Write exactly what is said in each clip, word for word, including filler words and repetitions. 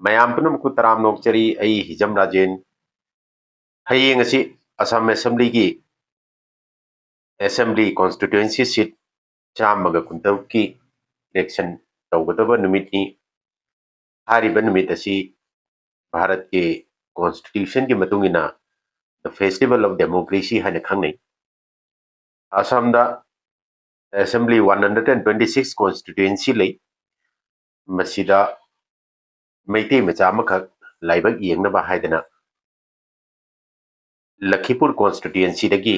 ꯃꯌꯥꯝ ꯄꯨꯝꯅꯃꯛꯄꯨ ꯇꯔꯥꯝꯅ ꯑꯣꯛꯆꯔꯤ꯫ ꯑꯩ ꯍꯤꯖꯝ ꯔꯥꯖꯦꯟ꯫ ꯍꯌꯦꯡ ꯑꯁꯤ ꯑꯁꯥꯝ ꯑꯦꯁꯦꯝꯕ꯭ꯂꯤꯒꯤ, ꯑꯦꯁꯦꯝꯕ꯭ꯂꯤ ꯀꯣꯟꯁꯇꯤꯇ꯭ꯋꯦꯟꯁꯤ ꯁꯤꯠ ꯆꯥꯝꯃꯒ ꯀꯨꯟꯇꯔꯨꯛꯀꯤ ꯏꯂꯦꯛꯁꯟ ꯇꯧꯒꯗꯕ ꯅꯨꯃꯤꯠꯅꯤ꯫ ꯍꯥꯏꯔꯤꯕ ꯅꯨꯃꯤꯠ ꯑꯁꯤ ꯚꯥꯔꯠꯀꯤ ꯀꯣꯟꯁꯇꯤꯇ꯭ꯌꯨꯁꯟꯒꯤ ꯃꯇꯨꯡ ꯏꯟꯅ the festival of democracy ꯍꯥꯏꯅ ꯈꯪꯅꯩ꯫ ꯑꯁꯥꯝꯗ assembly one hundred and twenty six constituency ꯂꯩ꯫ ꯃꯁꯤꯗ ꯃꯩꯇꯩ ꯃꯆꯥ ꯑꯃꯈꯛ ꯂꯥꯏꯕꯛ ꯌꯦꯡꯅꯕ ꯍꯥꯏꯗꯅ ꯂꯈꯤꯄꯨꯔ ꯀꯣꯟꯁꯇꯤꯇ꯭ꯋꯦꯟꯁꯤꯗꯒꯤ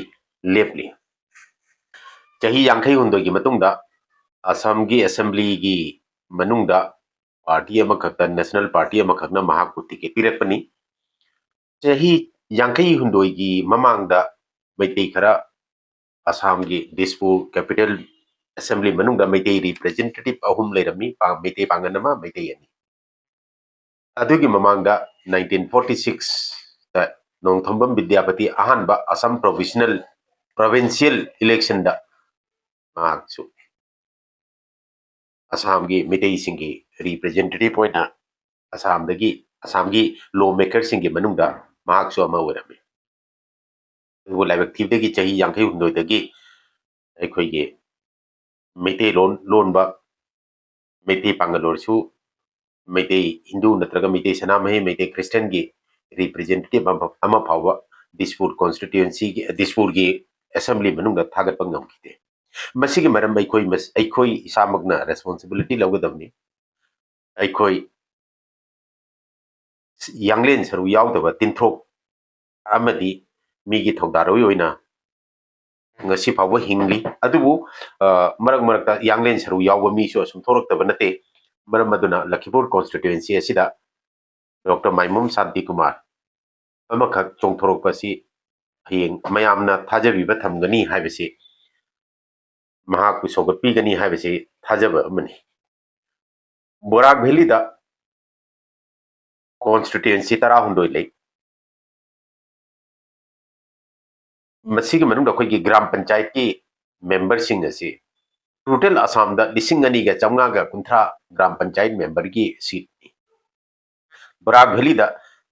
ꯂꯦꯞꯂꯤ꯫ ꯆꯍꯤ ꯌꯥꯡꯈꯩ ꯍꯨꯝꯗꯣꯏꯒꯤ ꯃꯇꯨꯡꯗ ꯑꯁꯥꯝꯒꯤ ꯑꯦꯁꯦꯝꯕ꯭ꯂꯤꯒꯤ ꯃꯅꯨꯡꯗ ꯄꯥꯔꯇꯤ ꯑꯃꯈꯛꯇ, ꯅꯦꯁꯅꯦꯜ ꯄꯥꯔꯇꯤ ꯑꯃꯈꯛꯅ ꯃꯍꯥꯛꯄꯨ ꯇꯤꯀꯦꯠ ꯄꯤꯔꯛꯄꯅꯤ꯫ ꯆꯍꯤ ꯌꯥꯡꯈꯩ ꯍꯨꯝꯗꯣꯏꯒꯤ ꯃꯃꯥꯡꯗ ꯃꯩꯇꯩ ꯈꯔ ꯑꯁꯥꯝꯒꯤ ꯗꯤꯁꯄꯨꯔ ꯀꯦꯄꯤꯇꯦꯜ ꯑꯦꯁꯦꯝꯕ꯭ꯂꯤ ꯃꯅꯨꯡꯗ ꯃꯩꯇꯩ ꯔꯤꯄ꯭ꯔꯖꯦꯟꯇꯦꯇꯤꯚ ꯑꯍꯨꯝ ꯂꯩꯔꯝꯃꯤ, ꯄꯥ-, ꯃꯩꯇꯩ ꯄꯥꯡꯒꯜ ꯑꯃ, ꯃꯩꯇꯩ ꯑꯅꯤ꯫ ꯑꯗꯨꯒꯤ ꯃꯃꯥꯡꯗ ꯅꯥꯏꯟꯇꯤꯟ ꯐꯣꯔꯇꯤ ꯁꯤꯛꯁꯇ ꯅꯣꯡꯊꯣꯝꯕꯝ ꯕꯤꯗ꯭ꯌꯥꯄꯇꯤ ꯑꯍꯥꯟꯕ ꯑꯁꯥꯝ ꯄ꯭ꯔꯣꯚꯤꯁꯅꯦꯜ, ꯄ꯭ꯔꯣꯚꯤꯟꯁꯤꯌꯦꯜ ꯏꯂꯦꯛꯁꯟꯗ ꯃꯍꯥꯛꯁꯨ ꯑꯁꯥꯝꯒꯤ ꯃꯤꯇꯩꯁꯤꯡꯒꯤ ꯔꯤꯄ꯭ꯔꯖꯦꯟꯇꯦꯇꯤꯚ ꯑꯣꯏꯅ ꯑꯁꯥꯝꯗꯒꯤ, ꯑꯁꯥꯝꯒꯤ ꯂꯣ ꯃꯦꯀꯔꯁꯤꯡꯒꯤ ꯃꯅꯨꯡꯗ ꯃꯍꯥꯛꯁꯨ ꯑꯃ ꯑꯣꯏꯔꯝꯃꯤ꯫ ꯑꯗꯨꯕꯨ ꯂꯥꯏꯕꯛ ꯊꯤꯕꯗꯒꯤ ꯆꯍꯤ ꯌꯥꯡꯈꯩ ꯍꯨꯝꯗꯣꯏꯗꯒꯤ ꯑꯩꯈꯣꯏꯒꯤ ꯃꯩꯇꯩꯂꯣꯟ ꯂꯣꯟꯕ, ꯃꯩꯇꯩ ꯄꯥꯡꯒꯜ ꯑꯣꯏꯔꯁꯨ, ꯃꯩꯇꯩ ꯍꯤꯟꯗꯨ ꯅꯠꯇ꯭ꯔꯒ ꯃꯩꯇꯩ ꯁꯅꯥꯃꯍꯤ, ꯃꯩꯇꯩ ꯈ꯭ꯔꯤꯁꯇꯤꯌꯥꯟꯒꯤ ꯔꯤꯄ꯭ꯔꯖꯦꯟꯇꯦꯇꯤꯚ ꯑꯃ, ꯑꯃ ꯐꯥꯎꯕ ꯗꯤꯁꯄꯨꯔ ꯀꯣꯟꯁꯇꯤꯇ꯭ꯋꯦꯟꯁꯤꯒꯤ, ꯗꯤꯁꯄꯨꯔꯒꯤ ꯑꯦꯁꯦꯝꯕ꯭ꯂꯤ ꯃꯅꯨꯡꯗ ꯊꯥꯒꯠꯄ ꯉꯝꯈꯤꯗꯦ꯫ ꯃꯁꯤꯒꯤ ꯃꯔꯝ ꯑꯩꯈꯣꯏ ꯃꯁ-, ꯑꯩꯈꯣꯏ ꯏꯁꯥꯃꯛꯅ ꯔꯦꯁꯄꯣꯟꯁꯤꯕꯤꯂꯤꯇꯤ ꯂꯧꯒꯗꯕꯅꯤ꯫ ꯑꯩꯈꯣꯏ ꯌꯥꯡꯂꯦꯟ ꯁꯔꯨ ꯌꯥꯎꯗꯕ ꯇꯤꯟꯊ꯭ꯔꯣꯛ ꯑꯃꯗꯤ ꯃꯤꯒꯤ ꯊꯧꯗꯥꯔꯣꯏ ꯑꯣꯏꯅ ꯉꯁꯤ ꯐꯥꯎꯕ ꯍꯤꯡꯂꯤ꯫ ꯑꯗꯨꯕꯨ, ꯑ, ꯃꯔꯛ ꯃꯔꯛꯇ ꯌꯥꯡꯂꯦꯟ ꯁꯔꯨ ꯌꯥꯎꯕ ꯃꯤꯁꯨ ꯑꯁꯨꯝ ꯊꯣꯛꯂꯛꯇꯕ ꯅꯠꯇꯦ꯫ ꯃꯔꯝ ꯑꯗꯨꯅ ꯂꯈꯤꯄꯨꯔ ꯀꯣꯟꯁꯇꯤꯇ꯭ꯋꯦꯟꯁꯤ ꯑꯁꯤꯗ ꯗꯣꯛꯇꯔ ꯃꯥꯏꯃꯨꯝ ꯁꯥꯟꯇꯤ ꯀꯨꯃꯥꯔ ꯑꯃꯈꯛ ꯆꯣꯡꯊꯣꯔꯛꯄ ꯑꯁꯤ ꯍꯌꯦꯡ ꯃꯌꯥꯝꯅ ꯊꯥꯖꯕꯤꯕ ꯊꯝꯒꯅꯤ ꯍꯥꯏꯕꯁꯤ, ꯃꯍꯥꯛꯄꯨ ꯁꯧꯒꯠꯄꯤꯒꯅꯤ ꯍꯥꯏꯕꯁꯤ ꯊꯥꯖꯕ ꯑꯃꯅꯤ꯫ ꯕꯣꯔꯥꯛ ꯚꯦꯂꯤꯗ ꯀꯣꯟꯁꯇꯤꯇ꯭ꯋꯦꯟꯁꯤ ꯇꯔꯥꯍꯨꯝꯗꯣꯏ ꯂꯩ꯫ ꯃꯁꯤꯒꯤ ꯃꯅꯨꯡꯗ ꯑꯩꯈꯣꯏꯒꯤ ꯒ꯭ꯔꯥꯝ ꯄꯟꯆꯥꯌꯠꯀꯤ ꯃꯦꯝꯕꯔꯁꯤꯡ ꯑꯁꯤ ꯇꯣꯇꯦꯜ ꯑꯁꯥꯝꯗ ꯂꯤꯁꯤꯡ ꯑꯅꯤꯒ ꯆꯥꯝꯃꯉꯥꯒ ꯀꯨꯟꯊ꯭ꯔꯥ ꯒ꯭ꯔꯥꯝ ꯄꯟꯆꯥꯌꯠ ꯃꯦꯝꯕꯔꯒꯤ ꯁꯤꯠꯅꯤ꯫ ꯕꯔꯥꯛ ꯚꯦꯂꯤꯗ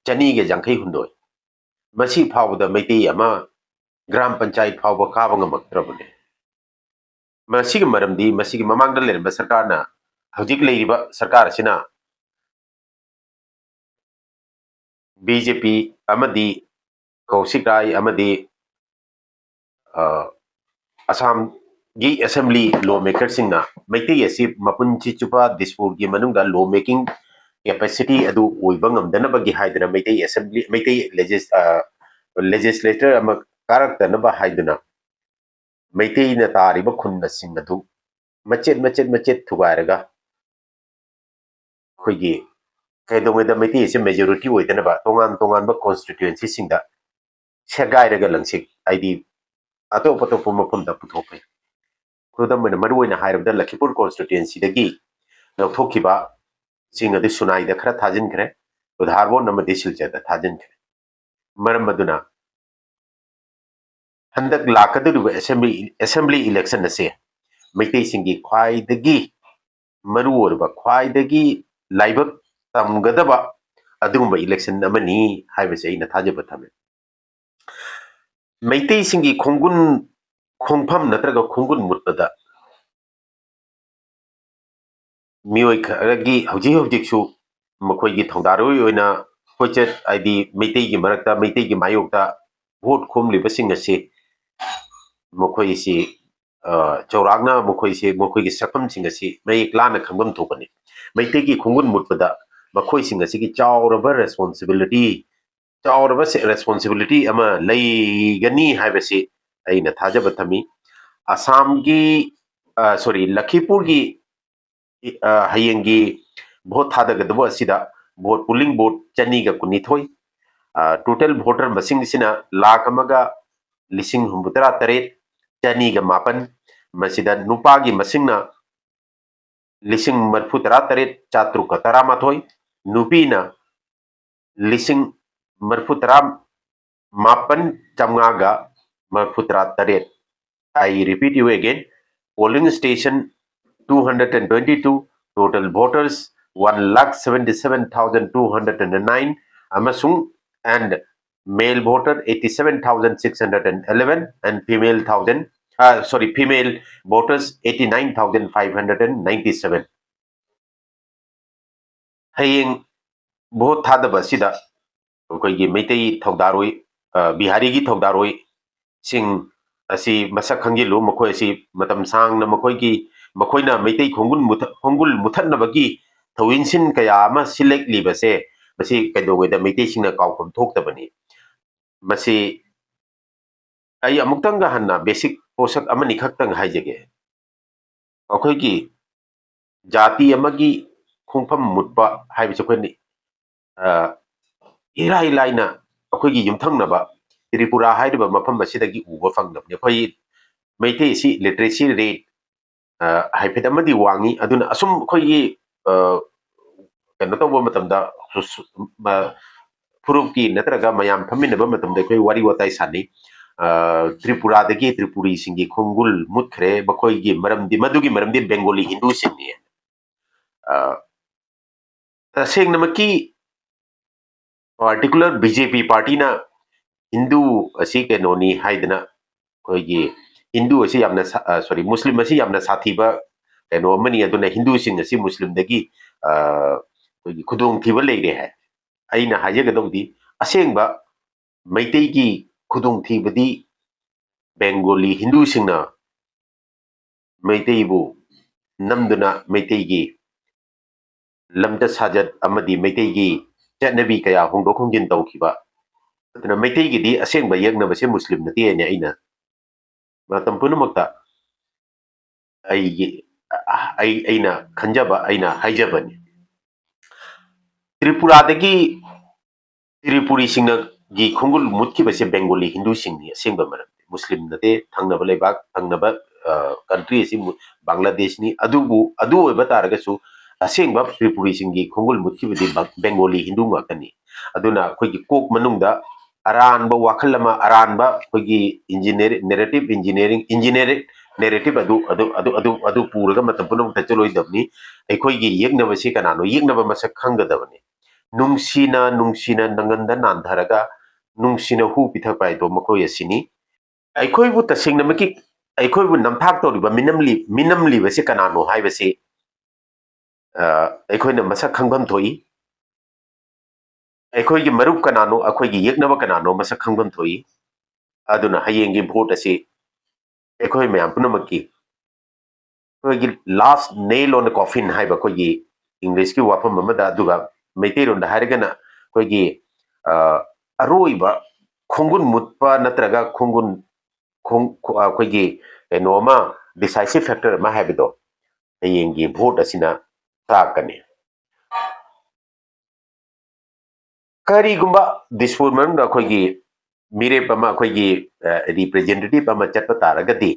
ꯆꯅꯤꯒ ꯌꯥꯡꯈꯩ ꯍꯨꯝꯗꯣꯏ꯫ ꯃꯁꯤ ꯐꯥꯎꯕꯗ ꯃꯩꯇꯩ ꯑꯃ ꯒ꯭ꯔꯥꯝ ꯄꯟꯆꯥꯌꯠ ꯐꯥꯎꯕ ꯀꯥꯕ ꯉꯝꯃꯛꯇ꯭ꯔꯕꯅꯤ꯫ ꯃꯁꯤꯒꯤ ꯃꯔꯝꯗꯤ ꯃꯁꯤꯒꯤ ꯃꯃꯥꯡꯗ ꯂꯩꯔꯝꯕ ꯁꯔꯀꯥꯔꯅ, ꯍꯧꯖꯤꯛ ꯂꯩꯔꯤꯕ ꯁꯔꯀꯥꯔ ꯑꯁꯤꯅ ꯕꯤ ꯖꯦ ꯄꯤ ꯑꯃꯗꯤ ꯀꯧꯁꯤꯛ ꯔꯥꯏ ꯑꯃꯗꯤ, ꯑ, ꯑꯁꯥꯝꯒꯤ ꯑꯦꯁꯦꯝꯕ꯭ꯂꯤ ꯂꯣ ꯃꯦꯀꯔꯁꯤꯡꯅ ꯃꯩꯇꯩ ꯑꯁꯤ ꯃꯄꯨꯟꯁꯤ ꯆꯨꯞꯄ ꯗꯤꯁꯄꯨꯔꯒꯤ ꯃꯅꯨꯡꯗ ꯂꯣ ꯃꯦꯀꯤꯡ ꯀꯦꯄꯦꯁꯤꯇꯤ ꯑꯗꯨ ꯑꯣꯏꯕ ꯉꯝꯗꯅꯕꯒꯤ ꯍꯥꯏꯗꯨꯅ ꯃꯩꯇꯩ ꯑꯦꯁꯦꯝꯕ꯭ꯂꯤ, ꯃꯩꯇꯩ ꯂꯦꯖꯤꯁ-, ꯑ, ꯂꯦꯖꯤꯁꯂꯦꯇꯔ ꯑꯃ ꯀꯥꯔꯛꯇꯅꯕ ꯍꯥꯏꯗꯨꯅ ꯃꯩꯇꯩꯅ ꯇꯥꯔꯤꯕ ꯈꯨꯟꯅꯁꯤꯡ ꯑꯗꯨ ꯃꯆꯦꯠ ꯃꯆꯦꯠ ꯃꯆꯦꯠ ꯊꯨꯒꯥꯏꯔꯒ ꯑꯩꯈꯣꯏꯒꯤ ꯀꯩꯗꯧꯉꯩꯗ ꯃꯩꯇꯩ ꯑꯁꯤ ꯃꯦꯖꯣꯔꯤꯇꯤ ꯑꯣꯏꯗꯅꯕ ꯇꯣꯉꯥꯟ ꯇꯣꯉꯥꯟꯕ ꯀꯣꯟꯁꯇꯤꯇ꯭ꯋꯦꯟꯁꯤꯁꯤꯡꯗ ꯁꯦꯒꯥꯏꯔꯒ ꯂꯪꯁꯤꯛ, ꯍꯥꯏꯗꯤ ꯑꯇꯣꯞ ꯑꯇꯣꯞꯄ ꯃꯐꯝꯗ ꯄꯨꯊꯣꯛꯈ꯭ꯔꯦ꯫ ꯈꯨꯗꯝ ꯑꯣꯏꯅ, ꯃꯔꯨꯑꯣꯏꯅ ꯍꯥꯏꯔꯕꯗ ꯂꯈꯤꯄꯨꯔ ꯀꯣꯟꯁꯇꯤꯇ꯭ꯋꯦꯟꯁꯤꯗꯒꯤ ꯂꯧꯊꯣꯛꯈꯤꯕ ꯁꯤꯡ ꯑꯗꯨ ꯁꯨꯅꯥꯏꯗ ꯈꯔ ꯊꯥꯖꯤꯟꯈ꯭ꯔꯦ, ꯎꯙꯥꯔꯕꯣꯟ ꯑꯃꯗꯤ ꯁꯤꯜꯆꯔꯗ ꯊꯥꯖꯤꯟꯈ꯭ꯔꯦ꯫ ꯃꯔꯝ ꯑꯗꯨꯅ ꯍꯟꯗꯛ ꯂꯥꯛꯀꯗꯧꯔꯤꯕ ꯑꯦꯁꯦꯝꯕ꯭ꯂꯤ, ꯑꯦꯁꯦꯝꯕ꯭ꯂꯤ ꯏꯂꯦꯛꯁꯟ ꯑꯁꯦ ꯃꯩꯇꯩꯁꯤꯡꯒꯤ ꯈ꯭ꯋꯥꯏꯗꯒꯤ ꯃꯔꯨꯑꯣꯏꯔꯕ, ꯈ꯭ꯋꯥꯏꯗꯒꯤ ꯂꯥꯏꯕꯛ ꯇꯝꯒꯗꯕ ꯑꯗꯨꯒꯨꯝꯕ ꯏꯂꯦꯛꯁꯟ ꯑꯃꯅꯤ ꯍꯥꯏꯕꯁꯦ ꯑꯩꯅ ꯊꯥꯖꯕ ꯊꯝꯃꯤ꯫ ꯃꯩꯇꯩꯁꯤꯡꯒꯤ ꯈꯣꯡꯒꯨꯟ, ꯈꯣꯡꯐꯝ ꯅꯠꯇ꯭ꯔꯒ ꯈꯣꯡꯒꯨꯟ ꯃꯨꯠꯄꯗ ꯃꯤꯑꯣꯏ ꯈꯔꯒꯤ ꯍꯧꯖꯤꯛ ꯍꯧꯖꯤꯛꯁꯨ ꯃꯈꯣꯏꯒꯤ ꯊꯧꯗꯥꯔꯣꯏ ꯑꯣꯏꯅ ꯀꯣꯏꯆꯠ, ꯍꯥꯏꯗꯤ ꯃꯩꯇꯩꯒꯤ ꯃꯔꯛꯇ, ꯃꯩꯇꯩꯒꯤ ꯃꯥꯌꯣꯛꯇ ꯚꯣꯠ ꯈꯣꯝꯂꯤꯕꯁꯤꯡ ꯑꯁꯤ ꯃꯈꯣꯏꯁꯤ, ꯑ, ꯆꯥꯎꯔꯥꯛꯅ ꯃꯈꯣꯏꯁꯤ, ꯃꯈꯣꯏꯒꯤ ꯁꯛꯐꯝꯁꯤꯡ ꯑꯁꯤ ꯃꯌꯦꯛ ꯂꯥꯅ ꯈꯪꯐꯝ ꯊꯣꯛꯄꯅꯤ꯫ ꯃꯩꯇꯩꯒꯤ ꯈꯣꯡꯒꯨꯟ ꯃꯨꯠꯄꯗ ꯃꯈꯣꯏꯁꯤꯡ ꯑꯁꯤꯒꯤ ꯆꯥꯎꯔꯕ ꯔꯦꯁꯄꯣꯟꯁꯤꯕꯤꯂꯤꯇꯤ, ꯆꯥꯎꯔꯕ ꯁꯦ-, ꯔꯦꯁꯄꯣꯟꯁꯤꯕꯤꯂꯤꯇꯤ ꯑꯃ ꯂꯩꯒꯅꯤ ꯍꯥꯏꯕꯁꯤ ꯑꯩꯅ ꯊꯥꯖꯕ ꯊꯝꯃꯤ꯫ ꯑꯁꯥꯝꯒꯤ, ꯑ, ꯁꯣꯔꯤ, ꯂꯈꯤꯄꯨꯔꯒꯤ, ꯑ, ꯍꯌꯦꯡꯒꯤ ꯚꯣꯠ ꯊꯥꯗꯒꯗꯕ ꯑꯁꯤꯗ ꯚꯣꯠ, ꯄꯣꯂꯤꯡ ꯚꯣꯠ ꯆꯅꯤꯒ ꯀꯨꯟꯅꯤꯊꯣꯏ, ꯑ, ꯇꯣꯇꯦꯜ ꯚꯣꯇꯔ ꯃꯁꯤꯡꯁꯤꯅ ꯂꯥꯈ ꯑꯃꯒ ꯂꯤꯁꯤꯡ ꯍꯨꯝꯐꯨꯇꯔꯥ ꯇꯔꯦꯠ ꯆꯅꯤꯒ ꯃꯥꯄꯟ, ꯃꯁꯤꯗ ꯅꯨꯄꯥꯒꯤ ꯃꯁꯤꯡꯅ ꯂꯤꯁꯤꯡ ꯃꯔꯤꯐꯨꯇꯔꯥ ꯇꯔꯦꯠ ꯆꯥꯇ꯭ꯔꯨꯛꯀ ꯇꯔꯥꯃꯥꯊꯣꯏ, ꯅꯨꯄꯤꯅ ꯂꯤꯁꯤꯡ ꯃꯔꯤꯐꯨꯇꯔꯥ ꯃꯥꯄꯟ ꯆꯥꯝꯃꯉꯥꯒ ꯃꯔꯤꯐꯨꯇꯔꯥ ꯇꯔꯦꯠ꯫ I repeat you again, polling station two hundred and twenty-two, total voters one lakh seventy seven thousand two hundred and nine ꯑꯃꯁꯨꯡ and male voter eighty seven thousand six hundred and eleven and female thousand, uh, sorry, female voters eighty nine thousand five hundred and ninety seven. ꯍꯌꯦꯡ vote ꯊꯥꯗꯕ ꯑꯁꯤꯗ ꯑꯩꯈꯣꯏꯒꯤ ꯃꯩꯇꯩ ꯊꯧꯗꯥꯔꯣꯏ, ꯕꯤꯍꯥꯔꯤꯒꯤ ꯊꯧꯗꯥꯔꯣꯏꯁꯤꯡ ꯑꯁꯤ ꯃꯁꯛ ꯈꯪꯖꯤꯜꯂꯨ꯫ ꯃꯈꯣꯏ ꯑꯁꯤ ꯃꯇꯝ ꯁꯥꯡꯅ ꯃꯈꯣꯏꯒꯤ, ꯃꯈꯣꯏꯅ ꯃꯩꯇꯩ ꯈꯣꯡꯒꯨꯜ ꯃꯨꯊꯠ-, ꯈꯣꯡꯒꯨꯜ ꯃꯨꯊꯠꯅꯕꯒꯤ ꯊꯧꯏꯟꯁꯤꯟ ꯀꯌꯥ ꯑꯃ ꯁꯤꯜꯂꯛꯂꯤꯕꯁꯦ, ꯃꯁꯤ ꯀꯩꯗꯧꯉꯩꯗ ꯃꯩꯇꯩꯁꯤꯡꯅ ꯀꯥꯎꯐꯝ ꯊꯣꯛꯇꯕꯅꯤ꯫ ꯃꯁꯤ ꯑꯩ ꯑꯃꯨꯛꯇꯪꯒ ꯍꯟꯅ ꯕꯦꯁꯤꯛ ꯄꯣꯠꯁꯛ ꯑꯃꯅꯤ ꯈꯛꯇꯪ ꯍꯥꯏꯖꯒꯦ꯫ ꯑꯩꯈꯣꯏꯒꯤ ꯖꯥꯇꯤ ꯑꯃꯒꯤ ꯈꯣꯡꯐꯝ ꯃꯨꯠꯄ ꯍꯥꯏꯕꯁꯤ ꯑꯩꯈꯣꯏꯅ, ꯑ, ꯏꯔꯥꯏ ꯂꯥꯏꯅ ꯑꯩꯈꯣꯏꯒꯤ ꯌꯨꯝꯊꯪꯅꯕ ꯇ꯭ꯔꯤꯄꯨꯔꯥ ꯍꯥꯏꯔꯤꯕ ꯃꯐꯝ ꯑꯁꯤꯗꯒꯤ ꯎꯕ ꯐꯪꯗꯕꯅꯤ꯫ ꯑꯩꯈꯣꯏ ꯃꯩꯇꯩ ꯑꯁꯤ literacy rate, ꯑ, ꯍꯥꯏꯐꯦꯠ ꯑꯃꯗꯤ ꯋꯥꯡꯉꯤ꯫ ꯑꯗꯨꯅ ꯑꯁꯨꯝ ꯑꯩꯈꯣꯏꯒꯤ, ꯑ, ꯀꯩꯅꯣ ꯇꯧꯕ ꯃꯇꯝꯗ, ꯁꯨ-, ꯁꯨ-, ꯃ-, ꯐꯨꯔꯨꯞꯀꯤ ꯅꯠꯇ꯭ꯔꯒ ꯃꯌꯥꯝ ꯐꯝꯃꯤꯟꯅꯕ ꯃꯇꯝꯗ ꯑꯩꯈꯣꯏ ꯋꯥꯔꯤ ꯋꯥꯇꯥꯏ ꯁꯥꯟꯅꯩ꯫ ꯑ, ꯇ꯭ꯔꯤꯄꯨꯔꯥꯗꯒꯤ ꯇ꯭ꯔꯤꯄꯨꯔꯤꯁꯤꯡꯒꯤ ꯈꯣꯡꯒꯨꯜ ꯃꯨꯠꯈ꯭ꯔꯦ, ꯃꯈꯣꯏꯒꯤ ꯃꯔꯝꯗꯤ, ꯃꯗꯨꯒꯤ ꯃꯔꯝꯗꯤ ꯕꯦꯡꯒꯣꯂꯤ ꯍꯤꯟꯗꯨꯁꯤꯡꯅꯤ꯫ ꯑ, ꯇꯁꯦꯡꯅꯃꯛꯀꯤ particular ꯕꯤ ꯖꯦ ꯄꯤ ꯄꯥꯔꯇꯤꯅ ꯍꯤꯟꯗꯨ ꯑꯁꯤ ꯀꯩꯅꯣꯅꯤ ꯍꯥꯏꯗꯅ, ꯑꯩꯈꯣꯏꯒꯤ ꯍꯤꯟꯗꯨ ꯑꯁꯤ ꯌꯥꯝꯅ ꯁꯥ-, ꯑ, sorry, ꯃꯨꯁꯂꯤꯝ ꯑꯁꯤ ꯌꯥꯝꯅ ꯁꯥꯊꯤꯕ ꯀꯩꯅꯣ ꯑꯃꯅꯤ, ꯑꯗꯨꯅ ꯍꯤꯟꯗꯨꯁꯤꯡ ꯑꯁꯤ ꯃꯨꯁꯂꯤꯝꯗꯒꯤ, ꯑ, ꯑꯩꯈꯣꯏꯒꯤ ꯈꯨꯗꯣꯡꯊꯤꯕ ꯂꯩꯔꯦ ꯍꯥꯏ꯫ ꯑꯩꯅ ꯍꯥꯏꯖꯒꯗꯧꯕꯗꯤ, ꯑꯁꯦꯡꯕ ꯃꯩꯇꯩꯒꯤ ꯈꯨꯗꯣꯡꯊꯤꯕꯗꯤ ꯕꯦꯡꯒꯣꯂꯤ ꯍꯤꯟꯗꯨꯁꯤꯡꯅ ꯃꯩꯇꯩꯕꯨ ꯅꯝꯗꯨꯅ ꯃꯩꯇꯩꯒꯤ ꯂꯝꯆꯠ ꯁꯥꯖꯠ ꯑꯃꯗꯤ ꯃꯩꯇꯩꯒꯤ ꯆꯠꯅꯕꯤ ꯀꯌꯥ ꯍꯣꯡꯗꯣꯛ ꯍꯣꯡꯖꯤꯟ ꯇꯧꯈꯤꯕ, ꯑꯗꯨꯅ ꯃꯩꯇꯩꯒꯤꯗꯤ ꯑꯁꯦꯡꯕ ꯌꯦꯛꯅꯕꯁꯦ ꯃꯨꯁꯂꯤꯝ ꯅꯠꯇꯦ ꯍꯥꯏꯅ ꯑꯩꯅ ꯃꯇꯝ ꯄꯨꯝꯅꯃꯛꯇ ꯑꯩꯒꯤ, ꯑꯩ, ꯑꯩꯅ ꯈꯟꯖꯕ, ꯑꯩꯅ ꯍꯥꯏꯖꯕꯅꯤ꯫ ꯇ꯭ꯔꯤꯄꯨꯔꯥꯗꯒꯤ ꯇ꯭ꯔꯤꯄꯨꯔꯤꯁꯤꯡꯅꯒꯤ ꯈꯣꯡꯒꯨꯜ ꯃꯨꯠꯈꯤꯕꯁꯦ ꯕꯦꯡꯒꯣꯂꯤ ꯍꯤꯟꯗꯨꯁꯤꯡꯅꯤ ꯑꯁꯦꯡꯕ ꯃꯔꯝꯗꯤ꯫ ꯃꯨꯁꯂꯤꯝ ꯅꯠꯇꯦ, ꯊꯪꯅꯕ ꯂꯩꯕꯥꯛ, ꯊꯪꯅꯕ, ꯑ, country ꯑꯁꯤ ꯃꯨ-, ꯕꯪꯒ꯭ꯂꯥꯗꯦꯁꯅꯤ꯫ ꯑꯗꯨꯕꯨ, ꯑꯗꯨ ꯑꯣꯏꯕ ꯇꯥꯔꯒꯁꯨ ꯑꯁꯦꯡꯕ ꯇ꯭ꯔꯤꯄꯨꯔꯤꯁꯤꯡꯒꯤ ꯈꯣꯡꯒꯨꯜ ꯃꯨꯠꯈꯤꯕꯗꯤ ꯕ-, ꯕꯦꯡꯒꯣꯂꯤ ꯍꯤꯟꯗꯨ ꯉꯥꯛꯇꯅꯤ꯫ ꯑꯗꯨꯅ ꯑꯩꯈꯣꯏꯒꯤ ꯀꯣꯛ ꯃꯅꯨꯡꯗ ꯑꯔꯥꯟꯕ ꯋꯥꯈꯜ ꯑꯃ, ꯑꯔꯥꯟꯕ ꯑꯩꯈꯣꯏꯒꯤ engineer-, narrative engineering, engineering narrative ꯑꯗꯨ, ꯑꯗꯨ, ꯑꯗꯨ, ꯑꯗꯨ, ꯑꯗꯨ ꯄꯨꯔꯒ ꯃꯇꯝ ꯄꯨꯝꯅꯃꯛꯇ ꯆꯠꯂꯣꯏꯗꯕꯅꯤ꯫ ꯑꯩꯈꯣꯏꯒꯤ ꯌꯦꯛꯅꯕꯁꯤ ꯀꯅꯥꯅꯣ? ꯌꯦꯛꯅꯕ ꯃꯁꯛ ꯈꯪꯒꯗꯕꯅꯤ꯫ ꯅꯨꯡꯁꯤꯅ, ꯅꯨꯡꯁꯤꯅ ꯅꯪꯒꯟꯗ ꯅꯥꯟꯊꯔꯒ, ꯅꯨꯡꯁꯤꯅ ꯍꯨ ꯄꯤꯊꯛꯄ ꯍꯥꯏꯗꯣ ꯃꯈꯣꯏ ꯑꯁꯤꯅꯤ꯫ ꯑꯩꯈꯣꯏꯕꯨ ꯇꯁꯦꯡꯅꯃꯛꯀꯤ, ꯑꯩꯈꯣꯏꯕꯨ ꯅꯝꯊꯥꯛ ꯇꯧꯔꯤꯕ, ꯃꯤꯅꯝꯂꯤ-, ꯃꯤꯅꯝꯂꯤꯕꯁꯤ ꯀꯅꯥꯅꯣ ꯍꯥꯏꯕꯁꯤ, ꯑ, ꯑꯩꯈꯣꯏꯅ ꯃꯁꯛ ꯈꯪꯐꯝ ꯊꯣꯛꯏ꯫ ꯑꯩꯈꯣꯏꯒꯤ ꯃꯔꯨꯞ ꯀꯅꯥꯅꯣ, ꯑꯩꯈꯣꯏꯒꯤ ꯌꯦꯛꯅꯕ ꯀꯅꯥꯅꯣ ꯃꯁꯛ ꯈꯪꯐꯝ ꯊꯣꯛꯏ꯫ ꯑꯗꯨꯅ ꯍꯌꯦꯡꯒꯤ vote ꯑꯁꯤ ꯑꯩꯈꯣꯏ ꯃꯌꯥꯝ ꯄꯨꯝꯅꯃꯛꯀꯤ, ꯑꯩꯈꯣꯏꯒꯤ last nail on the coffin ꯍꯥꯏꯕ ꯑꯩꯈꯣꯏꯒꯤ English ꯀꯤ ꯋꯥꯐꯝ ꯑꯃꯗ, ꯑꯗꯨꯒ ꯃꯩꯇꯩꯂꯣꯟꯗ ꯍꯥꯏꯔꯒꯅ ꯑꯩꯈꯣꯏꯒꯤ, ꯑ, ꯑꯔꯣꯏꯕ ꯈꯣꯡꯒꯨꯟ ꯃꯨꯠꯄ ꯅꯠꯇ꯭ꯔꯒ ꯈꯣꯡꯒꯨꯟ, ꯈꯣꯡ-, ꯑꯩꯈꯣꯏꯒꯤ ꯀꯩꯅꯣ ꯑꯃ, decisive factor ꯑꯃ ꯍꯥꯏꯕꯗꯣ ꯍꯌꯦꯡꯒꯤ vote ꯑꯁꯤꯅ ꯇꯥꯛꯀꯅꯤ꯫ ꯀꯔꯤꯒꯨꯝꯕ ꯗꯤꯁꯄꯨꯔ ꯃꯅꯨꯡꯗ ꯑꯩꯈꯣꯏꯒꯤ ꯃꯤꯔꯦꯞ ꯑꯃ, ꯑꯩꯈꯣꯏꯒꯤ, ꯑ, representative ꯑꯃ ꯆꯠꯄ ꯇꯥꯔꯒꯗꯤ,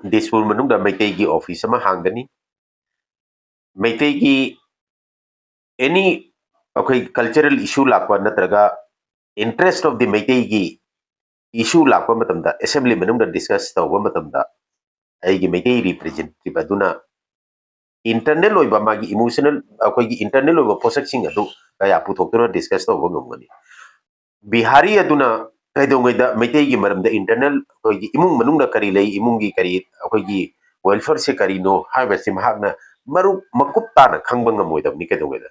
ꯗꯤꯁꯄꯨꯔ ꯃꯅꯨꯡꯗ ꯃꯩꯇꯩꯒꯤ office ꯑꯃ ꯍꯥꯡꯒꯅꯤ꯫ ꯃꯩꯇꯩꯒꯤ any ꯑꯩꯈꯣꯏ cultural issue ꯂꯥꯛꯄ ꯅꯠꯇ꯭ꯔꯒ interest of the ꯃꯩꯇꯩꯒꯤ issue ꯂꯥꯛꯄ ꯃꯇꯝꯗ, assembly ꯃꯅꯨꯡꯗ discuss ꯇꯧꯕ ꯃꯇꯝꯗ, ꯑꯩꯒꯤ ꯃꯩꯇꯩ representative ꯑꯗꯨꯅ internal ꯑꯣꯏꯕ ꯃꯥꯒꯤ emotional, ꯑꯩꯈꯣꯏꯒꯤ internal ꯑꯣꯏꯕ ꯄꯣꯠꯁꯛꯁꯤꯡ ꯑꯗꯨ ꯀꯌꯥ ꯄꯨꯊꯣꯛꯇꯨꯅ discuss ꯇꯧꯕ ꯉꯝꯒꯅꯤ? ꯕꯤꯍꯥꯔꯤ ꯑꯗꯨꯅ ꯀꯩꯗꯧꯉꯩꯗ ꯃꯩꯇꯩꯒꯤ ꯃꯔꯝꯗ internal, ꯑꯩꯈꯣꯏꯒꯤ ꯏꯃꯨꯡ ꯃꯅꯨꯡꯗ ꯀꯔꯤ ꯂꯩ, ꯏꯃꯨꯡꯒꯤ ꯀꯔꯤ, ꯑꯩꯈꯣꯏꯒꯤ welfare ꯁꯦ ꯀꯔꯤꯅꯣ ꯍꯥꯏꯕꯁꯤ ꯃꯍꯥꯛꯅ ꯃꯔꯨ ꯃꯀꯨꯞ ꯇꯥꯅ ꯈꯪꯕ ꯉꯝꯃꯣꯏꯗꯕꯅꯤ ꯀꯩꯗꯧꯉꯩꯗ꯫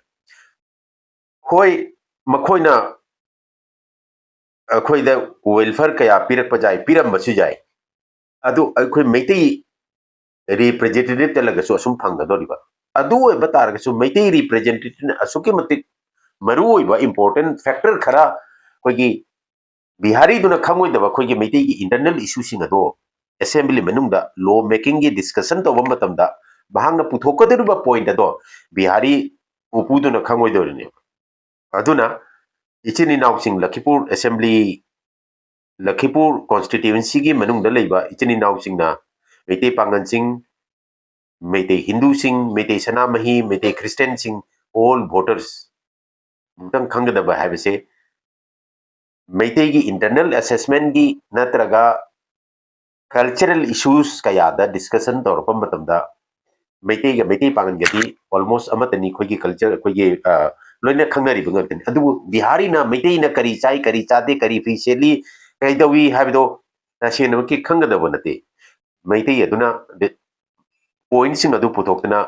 ꯍꯣꯏ, ꯃꯈꯣꯏꯅ ꯑꯩꯈꯣꯏꯗ welfare ꯀꯌꯥ ꯄꯤꯔꯛꯄ ꯌꯥꯏ, ꯄꯤꯔꯝꯕꯁꯨ ꯌꯥꯏ, ꯑꯗꯨ ꯑꯩꯈꯣꯏ ꯃꯩꯇꯩ representative ꯇ ꯂꯩꯔꯒꯁꯨ ꯑꯁꯨꯝ ꯐꯪꯒꯗꯧꯔꯤꯕ꯫ ꯑꯗꯨ ꯑꯣꯏꯕ ꯇꯥꯔꯒꯁꯨ ꯃꯩꯇꯩ representative ꯅ ꯑꯁꯨꯛꯀꯤ ꯃꯇꯤꯛ ꯃꯔꯨ ꯑꯣꯏꯕ important factor ꯈꯔ ꯑꯩꯈꯣꯏꯒꯤ ꯕꯤꯍꯥꯔꯤꯗꯨꯅ ꯈꯪꯉꯣꯏꯗꯕ ꯑꯩꯈꯣꯏꯒꯤ ꯃꯩꯇꯩꯒꯤ internal issue ꯁꯤꯡ ꯑꯗꯣ assembly ꯃꯅꯨꯡꯗ law making ꯒꯤ discussion ꯇꯧꯕ ꯃꯇꯝꯗ ꯃꯍꯥꯛꯅ ꯄꯨꯊꯣꯛꯀꯗꯧꯔꯤꯕ point ꯑꯗꯣ ꯕꯤꯍꯥꯔꯤ ꯎꯄꯨꯗꯨꯅ ꯈꯪꯉꯣꯏꯗꯧꯔꯤꯅꯦꯕ꯫ ꯑꯗꯨꯅ ꯏꯆꯤꯟ ꯏꯅꯥꯎꯁꯤꯡ, ꯂꯈꯤꯄꯨꯔ assembly, ꯂꯈꯤꯄꯨꯔ constituency ꯒꯤ ꯃꯅꯨꯡꯗ ꯂꯩꯕ ꯏꯆꯤꯟ ꯏꯅꯥꯎꯁꯤꯡꯅ, ꯃꯩꯇꯩ ꯄꯥꯉꯜꯁꯤꯡ, ꯃꯩꯇꯩ ꯍꯤꯟꯗꯨꯁꯤꯡ, ꯃꯩꯇꯩ ꯁꯅꯥꯃꯍꯤ, ꯃꯩꯇꯩ ꯈ꯭ꯔꯤꯁꯇꯤꯌꯥꯟꯁꯤꯡ, all voters ꯑꯃꯨꯛꯇꯪ ꯈꯪꯒꯗꯕ ꯍꯥꯏꯕꯁꯦ, ꯃꯩꯇꯩꯒꯤ internal assessment ꯀꯤ ꯅꯠꯇ꯭ꯔꯒ cultural issues ꯀꯌꯥꯗ discussion ꯇꯧꯔꯛꯄ ꯃꯇꯝꯗ ꯃꯩꯇꯩꯒ ꯃꯩꯇꯩ ꯄꯥꯉꯟꯒꯗꯤ almost ꯑꯃꯠꯇꯅꯤ꯫ ꯑꯩꯈꯣꯏꯒꯤ culture, ꯑꯩꯈꯣꯏꯒꯤ, ꯑ, ꯂꯣꯏꯅ ꯈꯪꯅꯔꯤꯕ ꯉꯥꯛꯇꯅꯤ꯫ ꯑꯗꯨꯕꯨ ꯕꯤꯍꯥꯔꯤꯅ ꯃꯩꯇꯩꯅ ꯀꯔꯤ ꯆꯥꯏ, ꯀꯔꯤ ꯆꯥꯗꯦ, ꯀꯔꯤ ꯐꯤ ꯁꯦꯠꯂꯤ, ꯀꯩꯗꯧꯏ ꯍꯥꯏꯕꯗꯣ ꯇꯁꯦꯡꯅꯃꯛꯀꯤ ꯈꯪꯒꯗꯕ ꯅꯠꯇꯦ꯫ ꯃꯩꯇꯩ ꯑꯗꯨꯅ ꯗ-, pointꯁꯤꯡ ꯑꯗꯨ ꯄꯨꯊꯣꯛꯇꯨꯅ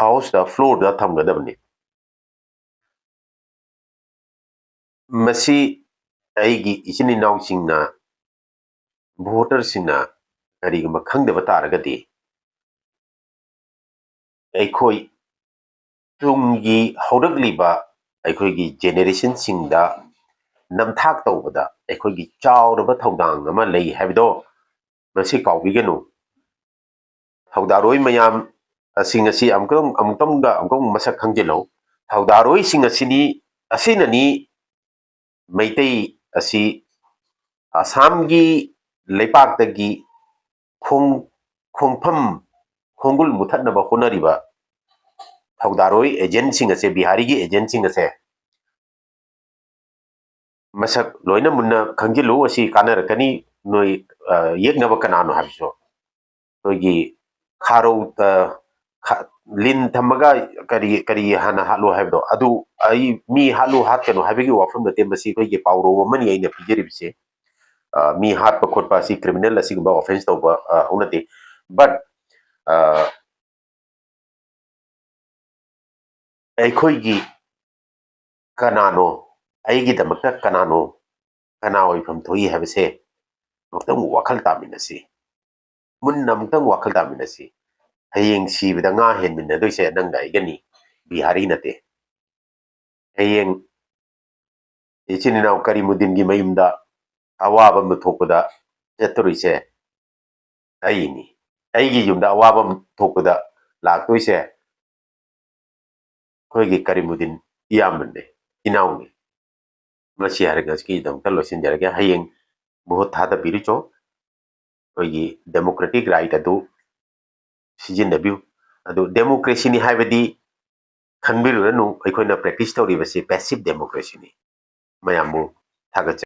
houseꯇ, floorꯗ ꯊꯝꯒꯗꯕꯅꯤ꯫ ꯃꯁꯤ ꯑꯩꯒꯤ ꯏꯆꯤꯟ ꯏꯅꯥꯎꯁꯤꯡꯅ, voterꯁꯤꯡꯅ ꯀꯔꯤꯒꯨꯝꯕ ꯈꯪꯗꯕ ꯇꯥꯔꯒꯗꯤ, ꯑꯩꯈꯣꯏ ꯇꯨꯡꯒꯤ ꯍꯧꯔꯛꯂꯤꯕ ꯑꯩꯈꯣꯏꯒꯤ generationꯁꯤꯡꯗ ꯅꯝꯊꯥꯛ ꯇꯧꯕꯗ ꯑꯩꯈꯣꯏꯒꯤ ꯆꯥꯎꯔꯕ ꯊꯧꯗꯥꯡ ꯑꯃ ꯂꯩ ꯍꯥꯏꯕꯗꯣ ꯃꯁꯤ ꯀꯥꯎꯕꯤꯒꯅꯨ꯫ ꯊꯧꯗꯥꯔꯣꯏ ꯃꯌꯥꯝ ꯑꯁꯤꯡ ꯑꯁꯤ ꯑꯃꯨꯛꯇꯪ, ꯑꯃꯨꯛꯇꯪꯒ ꯑꯃꯨꯛꯇꯪ ꯃꯁꯛ ꯈꯪꯖꯤꯜꯂꯧ꯫ ꯊꯧꯗꯥꯔꯣꯏꯁꯤꯡ ꯑꯁꯤꯅꯤ, ꯑꯁꯤꯅꯅꯤ ꯃꯩꯇꯩ ꯑꯁꯤ ꯑꯁꯥꯝꯒꯤ ꯂꯩꯄꯥꯛꯇꯒꯤ ꯈꯣꯡ-, ꯈꯣꯡꯐꯝ, ꯈꯣꯡꯒꯨꯜ ꯃꯨꯊꯠꯅꯕ ꯍꯣꯠꯅꯔꯤꯕ ꯊꯧꯗꯥꯔꯣꯏ agentꯁꯤꯡ ꯑꯁꯦ, ꯕꯤꯍꯥꯔꯤꯒꯤ agentꯁꯤꯡ ꯑꯁꯦ ꯃꯁꯛ ꯂꯣꯏꯅ ꯃꯨꯟꯅ ꯈꯪꯖꯤꯜꯂꯨ꯫ ꯑꯁꯤ ꯀꯥꯟꯅꯔꯛꯀꯅꯤ꯫ ꯅꯣꯏ, ꯑ, ꯌꯦꯛꯅꯕ ꯀꯅꯥꯅꯣ ꯍꯥꯏꯕꯁꯨ꯫ ꯑꯩꯈꯣꯏꯒꯤ ꯈꯥꯔꯧ, ꯑ, ꯈ-, ꯂꯤꯟ ꯊꯝꯃꯒ ꯀꯔꯤ, ꯀꯔꯤ ꯍꯥꯟꯅ ꯍꯥꯠꯂꯨ ꯍꯥꯏꯕꯗꯣ, ꯑꯗꯨ ꯑꯩ ꯃꯤ ꯍꯥꯠꯂꯨ ꯍꯥꯠꯀꯅꯨ ꯍꯥꯏꯕꯒꯤ ꯋꯥꯐꯝ ꯅꯠꯇꯦ꯫ ꯃꯁꯤ ꯑꯩꯈꯣꯏꯒꯤ ꯄꯥꯎꯔꯧ ꯑꯃꯅꯤ ꯑꯩꯅ ꯄꯤꯖꯔꯤꯕꯁꯦ꯫ ꯑ, ꯃꯤ ꯍꯥꯠꯄ ꯈꯣꯠꯄ ꯑꯁꯤ criminal ꯑꯁꯤꯒꯨꯝꯕ offence ꯇꯧꯕ, ꯑ, ꯍꯧꯅꯗꯦ꯫ But, ꯑ, ꯑꯩꯈꯣꯏꯒꯤ ꯀꯅꯥꯅꯣ, ꯑꯩꯒꯤꯗꯃꯛꯇ ꯀꯅꯥꯅꯣ, ꯀꯅꯥ ꯑꯣꯏꯐꯝ ꯊꯣꯛꯏ ꯍꯥꯏꯕꯁꯦ ꯑꯃꯨꯛꯇꯪ ꯋꯥꯈꯜ ꯇꯥꯃꯤꯟꯅꯁꯤ꯫ ꯃꯨꯟꯅ ꯑꯃꯨꯛꯇꯪ ꯋꯥꯈꯜ ꯇꯥꯃꯤꯟꯅꯁꯤ꯫ ꯍꯌꯦꯡ ꯁꯤꯕꯗ ꯉꯥ ꯍꯦꯟꯃꯤꯟꯅꯗꯣꯏꯁꯦ ꯅꯪꯒ ꯑꯩꯒꯅꯤ, ꯕꯤꯍꯥꯔꯤ ꯅꯠꯇꯦ꯫ ꯍꯌꯦꯡ ꯏꯆꯤꯟ ꯏꯅꯥꯎ ꯀꯔꯤꯃꯨꯗꯤꯟꯒꯤ ꯃꯌꯨꯝꯗ ꯑꯋꯥꯕ ꯑꯃ ꯊꯣꯛꯄꯗ ꯆꯠꯇꯣꯔꯤꯁꯦ ꯑꯩꯅꯤ꯫ ꯑꯩꯒꯤ ꯌꯨꯝꯗ ꯑꯋꯥꯕ ꯑꯃ ꯊꯣꯛꯄꯗ ꯂꯥꯛꯇꯣꯏꯁꯦ ꯑꯩꯈꯣꯏꯒꯤ ꯀꯔꯤꯃꯨꯗꯤꯟ ꯏꯌꯥꯝꯕꯅꯦ, ꯏꯅꯥꯎꯅꯤ꯫ ꯃꯁꯤ ꯍꯥꯏꯔꯒ ꯉꯁꯤꯒꯤꯗꯃꯛꯇ ꯂꯣꯏꯁꯤꯟꯖꯔꯒꯦ꯫ ꯍꯌꯦꯡ ꯚꯣꯠ ꯊꯥꯗꯕꯤꯔꯨꯆꯣ꯫ ꯑꯩꯈꯣꯏꯒꯤ democratic right ꯑꯗꯨ ꯁꯤꯖꯤꯟꯅꯕꯤꯌꯨ꯫ ꯑꯗꯨ democracyꯅꯤ ꯍꯥꯏꯕꯗꯤ ꯈꯟꯕꯤꯔꯨꯔꯅꯨ, ꯑꯩꯈꯣꯏꯅ practice ꯇꯧꯔꯤꯕꯁꯤ passive democracyꯅꯤ꯫ ꯃꯌꯥꯝꯕꯨ ꯊꯥꯒꯠꯆꯔꯤ꯫